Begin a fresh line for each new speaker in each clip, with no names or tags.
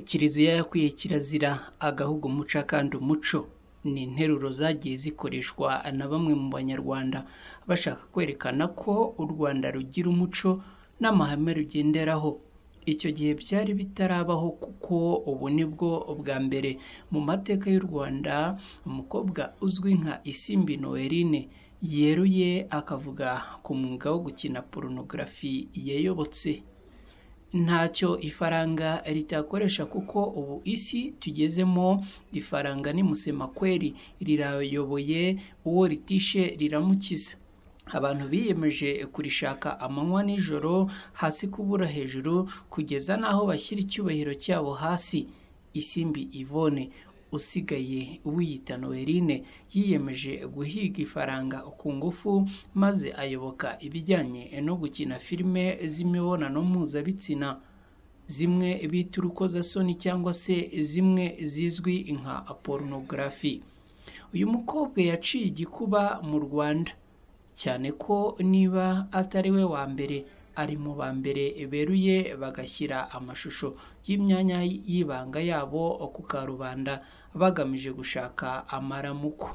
Kiliziya yakwiye kirazira agahugu umuca kandi umuco ni interuro zagiye zikoreshwa na bamwe mu Banyarwanda bashaka kwerekana ko u Rwanda rugira umuco n'amahame rugenderaho. Icyo gihe byari bitarabaho kuko ubu nibwo bwa mbere mu mateka y'u Rwanda umukobwa uzwi nka Isimbi Noeline yeruye akavuga ku mwuga wo gukina porunogarafi yayobotse. Ntacyo ifaranga ritakoresha kuko ubu isi tugezemo ifaranga ni musemakweri rirayoboye, uwo ritishe riramukiza. Abantu biyemeje kurishaka amanywa n'ijoro, hasi kubura hejuru, kugeza n'aho bashyira icyubahiro cyabo hasi. Isimbi Yvonne usigaye wiyita Noeline yiyemeje guhiga ifaranga ku ngufu maze ayoboka ibijyanye no gukina filime z'imibonano mpuzabitsina, zimwe bita urukozasoni cyangwa se zimwe zizwi nka porunogarafi. Uyu mukobwa yaciye igikuba mu Rwanda, cyane ko niba atari we wa mbere ari mu ba mbere beruye bagashyira amashusho y'imyanya y'ibanga yabo ku karubanda bagamije gushaka amaramuko.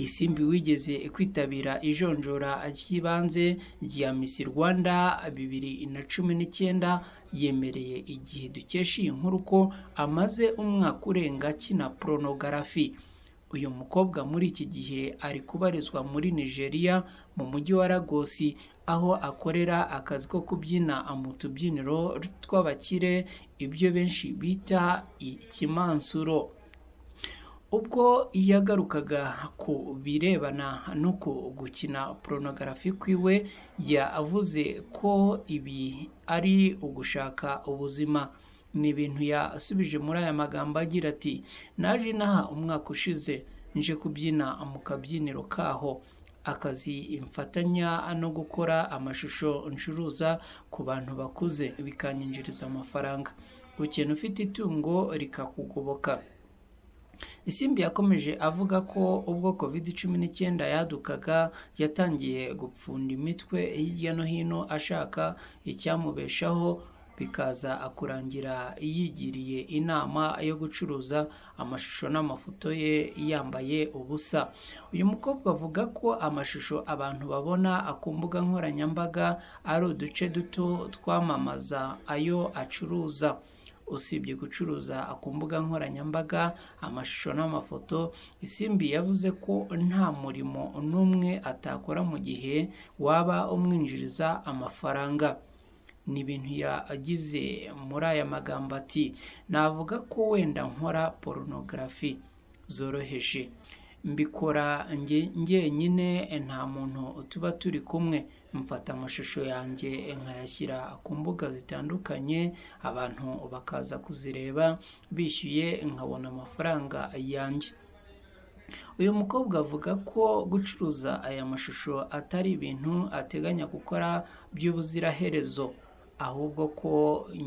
Isimbi wigeze kwitabira ijonjora ry'ibanze rya Miss Rwanda 2019 yemereye Igihe dukesha iyi nkuru ko amaze umwaka urenga akina porunogarafi. Uyu mukobwa muri iki gihe ari kubarizwa muri Nigeria mu mujyi wa Lagos, aho akorera akazi ko kubyina mu tubyiniro tw'abakire, ibyo benshi bita ikimansuro. Ubwo yagarukaga ku birebana no gukina porunogarafi kwiwe, yavuze ko ibi ari ugushaka ubuzima. Ni ibintu yasubije muri aya magambo agira ati: "Naje inaha umwaka ushize nje kubyina mu kabyiniro kaho, akazi mfatanya no gukora amashusho ncuruza ku bantu bakuze bikanyinjiriza amafaranga. Gukena ufite itungo rikakugoboka." Isimbi yakomeje avuga ko ubwo Covid-19 yadukaga yatangiye gupfunda imitwe hirya no hino ashaka icyamubeshaho, bikaza kurangira yigiriye inama yo gucuruza amashusho n'amafoto ye yambaye ubusa. Uyu mukobwa avuga ko amashusho abantu babona ku mbuga nkoranyambaga ari uduce duto twamamaza ayo acuruza. Usibye gucuruza ku mbuga nkoranyambaga amashusho n'amafoto, Isimbi yavuze ko nta murimo n'umwe atakora mu gihe waba umwinjiriza amafaranga. Ni ibintu yagize muri aya magambo ati: "Navuga ko wenda nkora porunogarafi zoroheje, mbikora njyenyine nta muntu tuba turi kumwe, mfata amashusho yanjye nkayashyira ku mbuga zitandukanye, abantu bakaza kuzireba bishyuye nkabona amafaranga yanjye." Uyu mukobwa avuga ko gucuruza aya mashusho atari ibintu ateganya gukora by'ubuziraherezo, ahubwo ko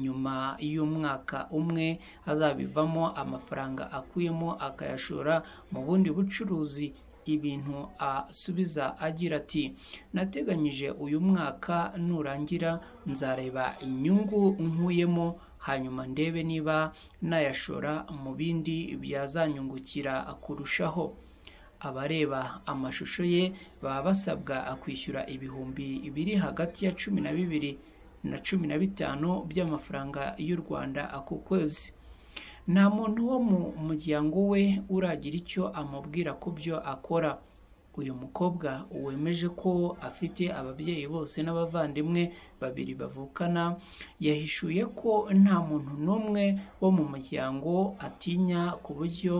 nyuma y'umwaka umwe azabivamo amafaranga akuyemo akayashora mu bundi bucuruzi. Ibintu asubiza agira ati: "Nateganyije uyu mwaka nurangira nzareba inyungu nkuyemo, hanyuma ndebe niba nayashora mu bindi byazanyungukira kurushaho." Abareba amashusho ye baba basabwa kwishyura ibihumbi biri hagati ya 12 na 15 by'amafaranga y'u Rwanda ku kwezi. Nta muntu wo mu muryango we uragira icyo amubwira ku byo akora. Uyu mukobwa wemeje ko afite ababyeyi bose n'abavandimwe babiri bavukana, yahishuye ko nta muntu n'umwe wo mu muryango atinya ku buryo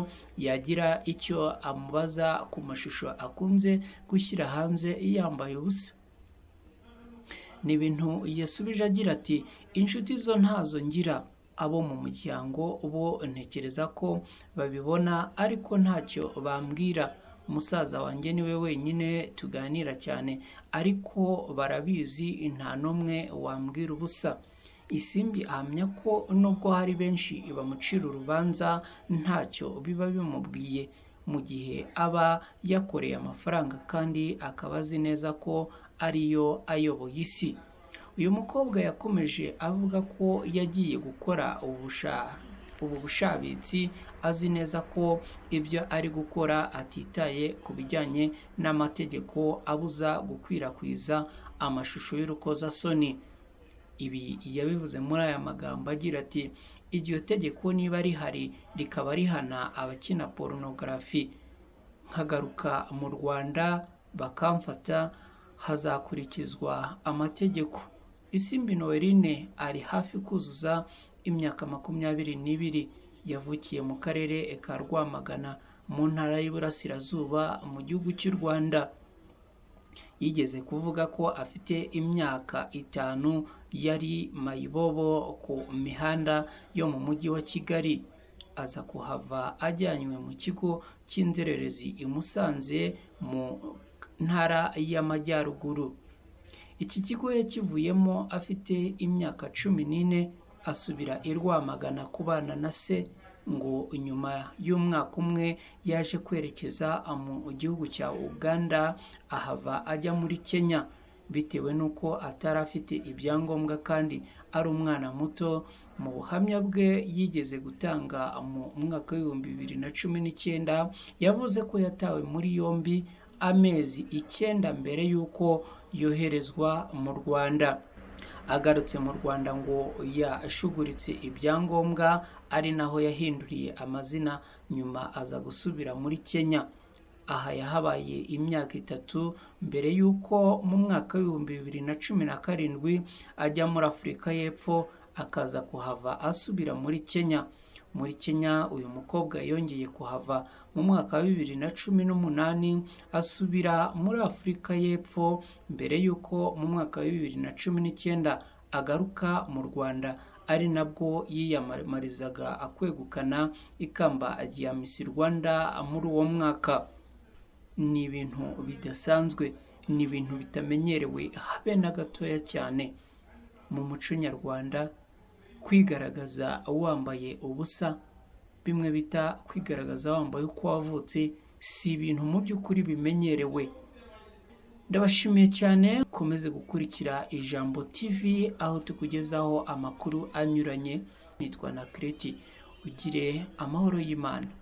yagira icyo amubaza ku mashusho akunze gushyira hanze yambaye ubusa. Ni ibintu yasubije agira ati: "Inshuti zo ntazo ngira, abo mu muryango bo ntekereza ko babibona ariko ntacyo bambwira. Musaza wanjye niwe wenyine tuganira cyane, ariko barabizi nta n'umwe wambwira ubusa." Isimbi ahamya ko nubwo hari benshi bamucira urubanza ntacyo biba bimubwiye, mu gihe aba yakoreye amafaranga kandi akaba azi neza ko ariyo ayoboye isi. Uyu mukobwa yakomeje avuga ko yagiye gukora ubu bushabitsi azi neza ko ibyo ari gukora atitaye ku bijyanye n'amategeko abuza gukwirakwiza amashusho y'urukozasoni. Ibi yabivuze muri aya magambo agira ati: "Iryo tegeko niba rihari rikaba rihana abakina porunogarafi, nkagaruka mu Rwanda bakamfata hazakurikizwa amategeko." Isimbi Noeline ari hafi kuzuza imyaka 22, yavukiye mu karere ka Rwamagana mu ntara y'Iburasirazuba mu gihugu cy'u Rwanda. Yigeze kuvuga ko afite imyaka 5 yari mayibobo ku mihanda yo mu mujyi wa Kigali, aza kuhava ajyanywe mu kigo cy'inzererezi i Musanze mu ntara y'Amajyaruguru. Iki kigo yakivuyemo afite imyaka 14, asubira i Rwamagana kubana na se, ngo nyuma y'umwaka umwe yaje kwerekeza mu gihugu cya Uganda, ahava ajya muri Kenya bitewe n'uko atari afite ibyangombwa kandi ari umwana muto. Mu buhamya bwe yigeze gutanga mu mwaka w'2019, yavuze ko yatawe muri yombi amezi 9 mbere y'uko yoherezwa mu Rwanda. Agarutse mu Rwanda ngo yashuguritse ibyangombwa, ari naho yahinduriye amazina, nyuma aza gusubira muri Kenya. Aha yahabaye imyaka 3 mbere y'uko mu mwaka w'2017 ajya muri Afurika y'Epfo, akaza kuhava asubira muri Kenya. Muri Kenya uyu mukobwa yongeye kuhava mu mwaka wa 2018 asubira muri Afurika y'Epfo mbere y'uko mu mwaka wa 2019 agaruka mu Rwanda, ari nabwo yiyamamarizaga kwegukana ikamba rya Miss Rwanda muri uwo mwaka. Ni ibintu bidasanzwe, ni ibintu bitamenyerewe habe na gatoya cyane mu muco nyarwanda. Kwigaragaza wambaye ubusa, bimwe bita kwigaragaza wambaye uko wavutse, si ibintu mu by'ukuri bimenyerewe. Ndabashimiye cyane, ukomeze gukurikira Ijambo TV aho tukugezaho amakuru anyuranye. Nitwa na Kireti, ugire amahoro y'Imana.